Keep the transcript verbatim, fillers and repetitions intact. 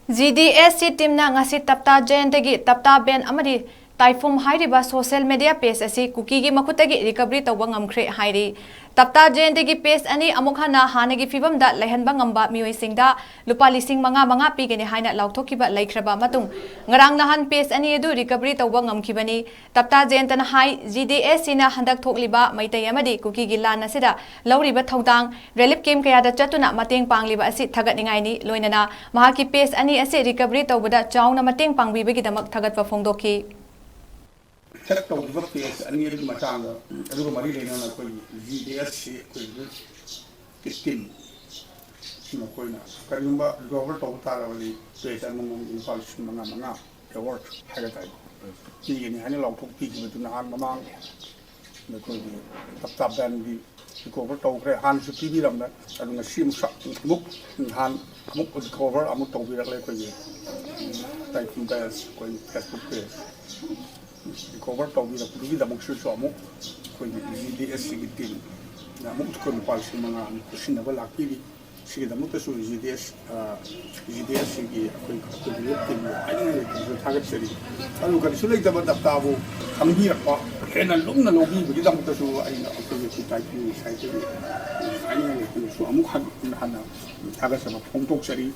G D S C ꯇꯤꯝꯅ ꯉꯁꯤ ꯇꯞꯇꯥ ꯖꯌꯟꯇꯒꯤ ꯇꯞꯇꯥ ꯕꯦꯟ ꯑꯃꯗꯤ ꯇꯥꯏꯐꯨꯝ ꯍꯥꯏꯔꯤꯕ ꯁꯣꯁꯤꯌꯦꯜ ꯃꯤꯗꯤꯌꯥ ꯄꯦꯖ ꯑꯁꯤ ꯀꯨꯀꯤꯒꯤ ꯃꯈꯨꯠꯇꯒꯤ ꯔꯤꯀꯚꯔꯤ ꯇꯧꯕ ꯉꯝꯈ꯭ꯔꯦ ꯍꯥꯏꯔꯤ꯫ ꯇꯞꯇꯥ ꯖꯌꯟꯇꯒꯤ ꯄꯦꯖ ꯑꯅꯤ ꯑꯃꯨꯛ ꯍꯟꯅ ꯍꯥꯟꯅꯒꯤ ꯐꯤꯕꯝꯗ ꯂꯩꯍꯟꯕ ꯉꯝꯕ ꯃꯤꯑꯣꯏꯁꯤꯡꯗ ꯂꯨꯄꯥ ꯂꯤꯁꯤꯡ ꯃꯉꯥ ꯃꯉꯥ ꯄꯤꯒꯅꯤ ꯍꯥꯏꯅ ꯂꯥꯎꯊꯣꯛꯈꯤꯕ ꯂꯩꯈ꯭ꯔꯕ ꯃꯇꯨꯡ, ꯉꯔꯥꯡ ꯅꯍꯥꯟ ꯄꯦꯖ ꯑꯅꯤ ꯑꯗꯨ ꯔꯤꯀꯚꯔꯤ ꯇꯧꯕ ꯉꯝꯈꯤꯕꯅꯤ꯫ ꯇꯞꯇꯥ ꯖꯌꯟꯇꯅ ꯍꯥꯏ, ꯖꯤ ꯗꯤ ꯑꯦꯁ ꯁꯤꯅ ꯍꯟꯗꯛ ꯊꯣꯛꯂꯤꯕ ꯃꯩꯇꯩ ꯑꯃꯗꯤ ꯀꯨꯀꯤꯒꯤ ꯂꯥꯟ ꯑꯁꯤꯗ ꯂꯧꯔꯤꯕ ꯊꯧꯗꯥꯡ, ꯔꯤꯂꯤꯐ ꯀꯦꯝꯞ ꯀꯌꯥꯗ ꯆꯠꯇꯨꯅ ꯃꯇꯦꯡ ꯄꯥꯡꯂꯤꯕ ꯑꯁꯤ ꯊꯥꯒꯠꯅꯤꯡꯉꯥꯏꯅꯤ꯫ ꯂꯣꯏꯅꯅ ꯃꯍꯥꯛꯀꯤ ꯄꯦꯖ ꯑꯅꯤ ꯑꯁꯤ ꯔꯤꯀꯚꯔꯤ ꯇꯧꯕꯗ ꯆꯥꯎꯅ ꯃꯇꯦꯡ ꯄꯥꯡꯕꯤꯕꯒꯤꯗꯃꯛ ꯊꯥꯒꯠꯄ ꯐꯣꯡꯗꯣꯛꯈꯤ꯫ ꯍꯦꯛ ꯇꯧꯈꯤꯕ ꯄꯦꯖ ꯑꯅꯤ ꯑꯗꯨꯒꯤ ꯃꯇꯥꯡꯗ, ꯑꯗꯨꯒ ꯃꯔꯤ ꯂꯩꯅꯅ ꯑꯩꯈꯣꯏꯒꯤ ꯖꯤ ꯗꯤ ꯑꯦꯁ ꯁꯤ ꯑꯩꯈꯣꯏꯒꯤ ꯇꯤꯝ, ꯃꯈꯣꯏꯅ ꯀꯔꯤꯒꯨꯝꯕ ꯔꯤꯀꯣꯚꯔ ꯇꯧꯕ ꯇꯥꯔꯕꯗꯤ ꯄꯦꯖ ꯑꯃꯃꯝꯒꯤ ꯂꯨꯄꯥ ꯂꯤꯁꯤꯡ ꯃꯉꯥ ꯃꯉꯥ ꯑꯦꯋꯥꯔꯗ ꯍꯥꯏꯒꯗ꯭ꯔꯥ, ꯄꯤꯒꯅꯤ ꯍꯥꯏꯅ ꯂꯥꯎꯊꯣꯛꯄꯤꯈꯤꯕꯗꯨ ꯅꯍꯥꯟ ꯃꯃꯥꯡ ꯑꯩꯈꯣꯏꯒꯤ ꯇꯞꯇꯥ ꯕꯦꯟꯒꯤ ꯔꯤꯀꯣꯚꯔ ꯇꯧꯈ꯭ꯔꯦ, ꯍꯥꯟꯅꯁꯨ ꯄꯤꯕꯤꯔꯝꯃꯦ꯫ ꯑꯗꯨ ꯉꯁꯤ ꯑꯃꯨꯛ ꯁ-, ꯑꯃꯨꯛ ꯅꯍꯥꯟ ꯑꯃꯨꯛ ꯔꯤꯀꯣꯚꯔ ꯑꯃꯨꯛ ꯇꯧꯕꯤꯔꯛꯂꯦ ꯑꯩꯈꯣꯏꯒꯤ ꯇꯥꯏꯀꯨꯟ ꯕꯦꯁ, ꯑꯩꯈꯣꯏꯒꯤ ꯐꯦꯁꯕꯨꯛ ꯄꯦꯖ꯫ ꯔꯤꯀꯣꯚꯔ ꯇꯧꯕꯤꯔꯛꯄꯗꯨꯒꯤꯗꯃꯛꯁꯨ ꯑꯃꯨꯛ ꯑꯩꯈꯣꯏꯒꯤ ꯖꯤ ꯗꯤ ꯑꯦꯁ ꯁꯤꯒꯤ ꯇꯤꯝꯅ ꯑꯃꯨꯛ ꯑꯩꯈꯣꯏ ꯂꯨꯄꯥ ꯂꯤꯁꯤꯡ ꯃꯉꯥ ꯑꯃꯨꯛ ꯄꯨꯁꯤꯟꯅꯕ ꯂꯥꯛꯄꯤꯔꯤ꯫ ꯁꯤꯒꯤꯗꯃꯛꯇꯁꯨ G D S, G D S ꯁꯤꯒꯤ ꯑꯩꯈꯣꯏ, ꯑꯩꯈꯣꯏꯒꯤ ꯔꯤꯂꯤꯐ ꯇꯤꯝꯕꯨ ꯍꯥꯏꯅꯤꯡꯉꯥꯏ ꯂꯩꯇꯅꯁꯨ ꯊꯥꯒꯠꯆꯔꯤ꯫ ꯑꯗꯨ ꯀꯔꯤꯁꯨ ꯂꯩꯇꯕ ꯇꯞꯇꯥꯕꯨ ꯈꯪꯕꯤꯔꯛꯄ, ꯍꯦꯟꯅ ꯂꯨꯝꯅ ꯂꯧꯕꯤꯕꯒꯤꯗꯃꯛꯇꯁꯨ ꯑꯩꯅ ꯑꯩꯈꯣꯏꯒꯤ ꯁꯤ ꯇꯥꯏꯀꯨꯟ ꯁꯥꯏꯠꯇꯒꯤ ꯍꯥꯏꯅꯤꯡꯉꯥꯏ ꯂꯩꯇꯅꯁꯨ ꯑꯃꯨꯛ ꯍꯟꯅ ꯊꯥꯒꯠꯆꯕ ꯐꯣꯡꯗꯣꯛꯆꯔꯤ꯫